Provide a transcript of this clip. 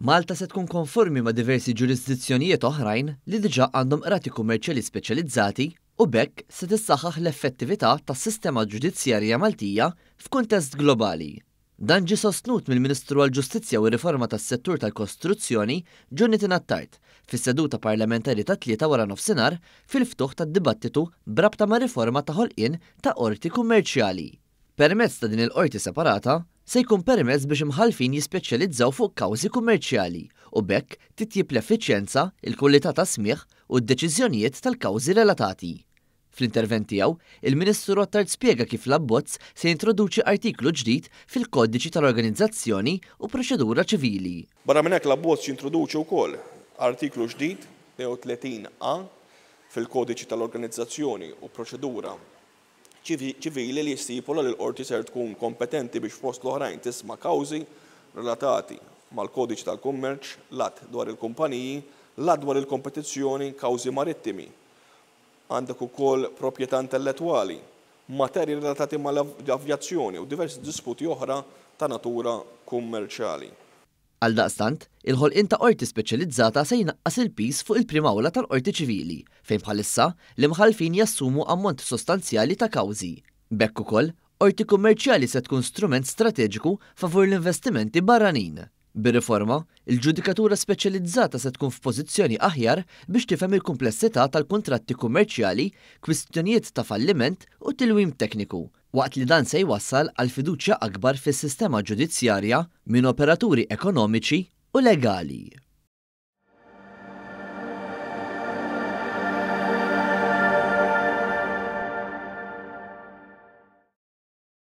Malta se tkun konformi ma' diversi ġurisdizzjonijiet oħrajn li diġà għandhom qrati kummerċjali speċjalizzati u b'hekk se tissaħħaħ l-effettività tas-sistema ġudizzjarja Maltija f'kuntest globali. Dan ġie sostnut mill-Ministru għall-Ġustizzja u r-Riforma tas-Settur tal-Kostruzzjoni, Jonathan Attard, fis-seduta parlamentari tat-Tlieta waranofsinhar fil-ftuħ tad-dibattitu b'rabta mar-riforma ta' ħolqien ta' Qorti Kummerċjali. Permezz ta' din il-qorti separata, se jkun permess biex imħallfin jispeċjalizzaw fuq kawżi kummerċjali u b'hekk titjieb l-effiċjenza, il-kwalità tas-smigħ u d-deċiżjonijiet tal-kawżi relatati. Fl-intervent tiegħu, il-Ministru Attard spjega kif l-abbozz se jintroduċi artiklu ġdid fil-Kodiċi tal-Organizzazzjoni u Proċedura Ċivili. Barra minn hekk l-abbozz jintroduċi wkoll artiklu ġdid, 32 A, fil-Kodiċi tal-Organizzazzjoni u Proċedura Ċivili li jistipula li l-Qorti ser tkun kompetenti biex fost l-oħrajn tisma' kawżi relatati mal-Kodiċi tal-Kummerċ, l-Att dwar il-Kumpaniji, l-Att dwar il-Kompetizzjoni, kawżi marittimi. Għandek ukoll proprjetà intellettwali, materji relatati mal-avjazzjoni u diversi disputi oħra ta' natura kummerċjali. Għaldaqstant, il-ħolqien ta' qorti speċjalizzata se jnaqqas il-piż fuq il-Prim Awla tal-Qorti Ċivili, fejn bħalissa l-imħallfin jassumu ammont sostanzjali ta' kawżi. B'hekk ukoll, qorti kummerċjali se tkun strument strateġiku favur l-investimenti barranin. Bir-riforma, il-ġudikatura speċjalizzata se tkun f'pożizzjoni aħjar biex tifhem il-kumplessità tal-kuntratti kummerċjali, kwistjonijiet ta' falliment u tilwim tekniku, waqt li dan se jwassal għal fiduċja akbar fis-sistema ġudizzjarja minn operaturi ekonomiċi u legali.